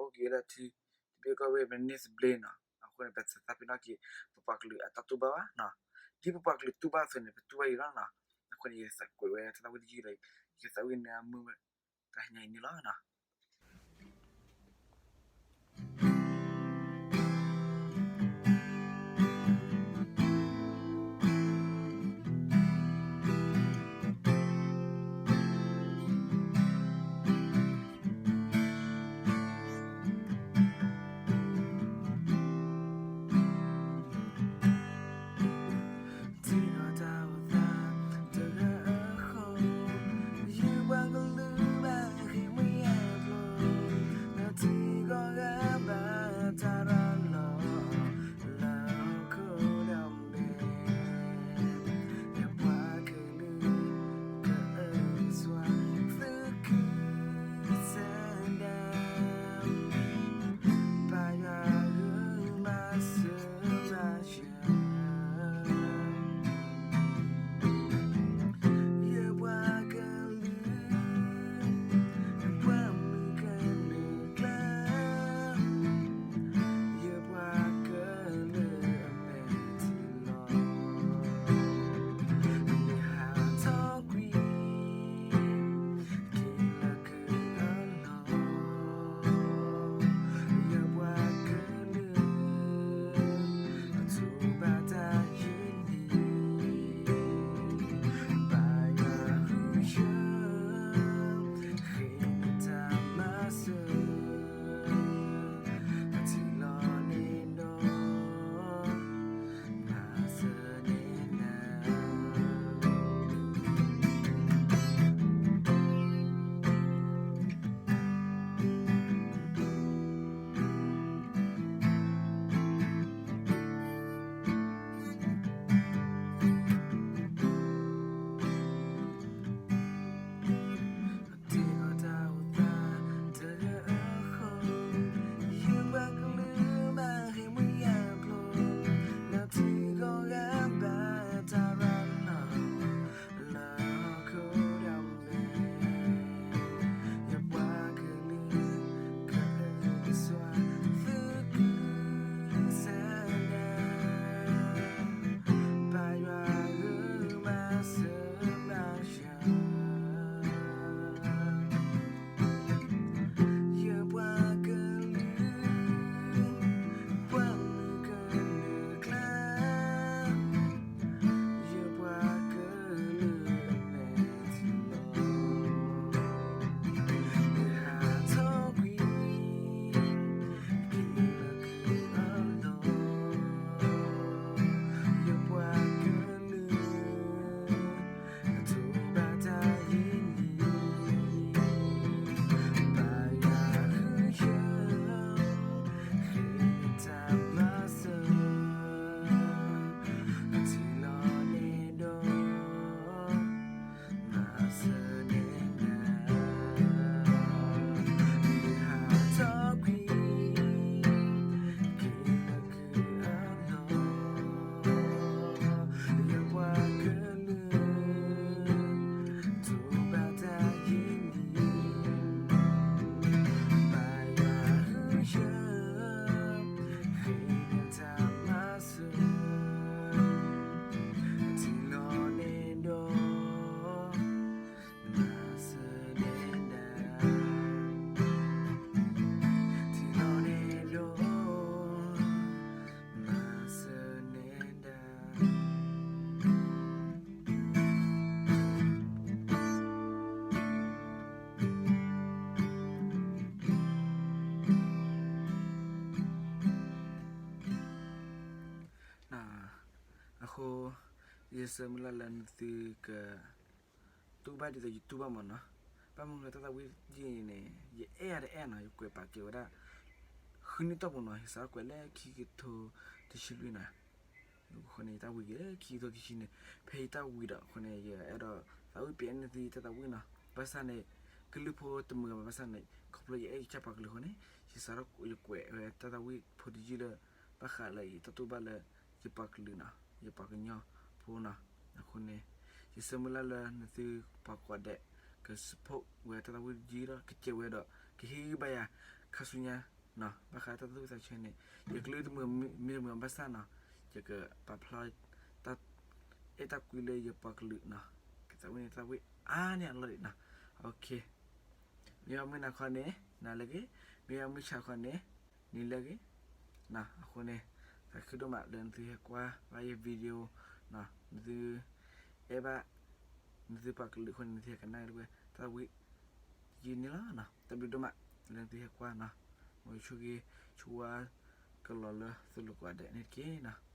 ပအိၣ်က့ၤလၢထံ တဘ့ၣ်ကီၢ်ဝဲ မ့ၢ်န့ၢ်သဘျ့နီၤ, အဃိန့ၣ် ပတသးပ့ၤနီၣ်က့ၤ ပပှၤကလုာ်အတၢ်တူၢ်ဘၣ်ဘၣ်နီၤ. ဒ်ပပှၤကလုာ်တူၢ်ဘၣ်အသိးန့ၣ် ပတူၢ်ဘၣ်အံၤလီၤနီၤ. အဃိန့ၣ် ယသးကွဲးဝဲတၢ်သးဝံၣ်တယုၢ်ဒီး ယကသးဝံၣ်န့ၢ်အမုၢ်ဝဲ တဟါညါအံၤန့ၣ်လီၤနီၤ. ထံဂီၤတၢ်အိၣ်သးတဂၤအဃိ, ယပှၤကလုာ်ဘၣ်ဃ့ၢ်မှံဟးဖျိး, ဒီးထံဂီၤဂၤဘၣ်တၢ်ရၤလီၤ, လၢဟီၣ်ခိၣ်ဒီဘ့ၣ်, ယပှၤကလုာ် ကအၢၣ်က့ၤစွါ သုးက့ဆဲးဒၣ်, ပၢ်ယွၤဧၢ မၤစၢၤမၤဆှၢ ယပှၤကလုာ်, ပှၤမုၢ်ကနၢၤကျါ, ယပှၤကလုာ်အမဲာ်ထံလီၤ, မ့ၢ်ဟးထီၣ်ကွံာ် က့ၤလၢကုၢ်အလီၢ်, ယပှၤကလုာ် အထူၣ်ဘၣ်တၢ်ယံၤလံ, ဘၣ်ယွၤဟုၣ်ဆၢ, ဃ့နတၢ်မၤစၢၤ, အထံလီၤန့ၣ်ဒီး မၤစၢၤန့ၢ်နၤ ထံဂီၤတၢ်အိၣ်သးတဂၤအဃိ, ယပှၤကလုာ်ဘၣ်ဃ့ၢ်မှံဟးဖျိး, ဒီးထံဂီၤဂၤဘၣ်တၢ်ရၤလီၤ, လၢဟီၣ်ခိၣ်ဒီဘ့ၣ်, ယပှၤကလုာ် ကအၢၣ်က့ၤစွါ သုးက့ဆဲးဒၣ်, ပၢ်ယွၤဧၢ မၤစၢၤမၤဆှၢ ယပှၤကလုာ်, ပှၤမုၢ်ကနၢၤကျါ, ယပှၤကလုာ်အမဲာ်ထံလီၤ, မ့ၢ်ဟးထီၣ်ကွံာ် က့ၤလၢကုၢ်အလီၢ်, ယပှၤကလုာ် အထူၣ်ဘၣ်တၢ်ယံၤလံ, ဘၣ်ယွၤဟုၣ်ဆၢ, ဃ့နတၢ်မၤစၢၤ, အထံလီၤန့ၣ်ဒီး မၤစၢၤန့ၢ်နၤ, မ့ၢ်ဟးထီၣ်ကွံာ် က့ၤလၢကုၢ်အလီၢ်, ယပှၤကလုာ် ထူၣ်ဘၣ်တၢ်ယံၤလံ, ဘၣ်ယွၤဟုၣ်ဆၢ, ဃ့နတၢ်မၤစၢၤ, ထံလီၤန့ၣ်ဒီး မၤစၢၤန့ၢ်နၤ, ထံလီၤန့ၣ်ဒီး မၤစၢၤန့ၢ်နၤ. အဃိ ယဆၢမုၢ်လၢ်လၢနသုက တူၢ်ဘၣ်ဒ်သိးယတူၢ်ဘၣ်မးနီၤ. ဘၣ်မနုၤလၢတၢ်သးဝံၣ်ယံၤန့ၣ် ယအဲၣ်အါတအဲၣ်နီၤ, ယကွဲးပာ်ကဲဝဲဒၣ် ဃုနံၣ်တီၢ်ပူၤနီၤ, ယစးထီၣ်ကွဲးလၢခံကထိတဆံလွံၢ်နီၤ. အဃိန့ၣ် ယတၢ်ဝံၤက့ၤလၢခံကထိခံဆံန့ၣ် ဖဲယတၢ်ဝံၤဒီး အဃိန့ၣ် ယအဲၣ်ဒိးသးဝံၣ်ပျဲနသုတၢ်သးဝံၣ်နီၤ. ဘၣ်ဆၣ်န့ၣ် ကလုၢ်ဖိတမုာ်ဘၣ်, ဘၣ်ဆၣ်န့ၣ် ခီဖျိယအဲၣ်ယကစၢ်ပှၤကလုာ်အဃိန့ၣ် ယစးထီၣ်ယကွဲးဝဲတၢ်သးဝံၣ်ဖိတယုၢ်လၢ ဘၣ်ဃးလၢယတၢ်တူၢ်ဘၣ်လၢ ယပှၤကလုာ်နီၤ, ယပှၤကညီဖိနီၤ. အဃိန့ၣ် ယဆၢမုၢ်လၢ်လၢနသုပှၤကိးဂၤဒဲး က support ဝဲတၢ်သးဝံၣ်တယုၢ်ဒီး ကစဲးဝဲဒီး ကဟ့ၣ်ဂံၢ်ဘါယၤ ခါဆူညါနီၤ, ဘၣ်ဃးတၢ်သူၣ်ဝံၣ်သးဆၢန့ၣ် ယကလုၢ်တမုာ်မ့ၢ်တမုာ်ဘၣ်ဆၣ်နီၤ, ယကပာ်ဖျါတၢ်အဲၣ်တၢ်ကွံလၢယပှၤကလုာ်နီၤ, ကသးဝံၣ်န့ၣ်တၢ်ဝံၣ်အါန့ၢ်အလီၢ်ဒံးနီၤ. မ့ၢ်ဘၣ်မုၢ်နၤခီန့ၣ် နၤလၢအဂ့ၤ, မ့ၢ်ဘၣ်မုၢ်ဆါခီန့ၣ် နၤလၢအဂ့ၤနီၤ. အဃိန့ၣ် သးခုဒိၣ်မးလၢနသုဟဲကွၢ်ဘၣ်ယ video နီၤ, နသုအဲၣ်ဘၣ် နသုပှၤကလုာ်အဃိန့ၣ် နသုဟဲကနၣ်လၢပှဲၤတၢ်ဝံၣ်ယုၢ်န့ၣ်လီၤနီၤ. တၢ်ဘျုးဒိၣ်မး လၢနသုဟဲကွၢ်နီၤ. မ်ယဆိၣ်ဂ့ၤ ဆိၣ်ဝါကလီၤလၢသုလိၤကိးဂၤဒဲးန့ၣ်တက့ၢ်နီၤ.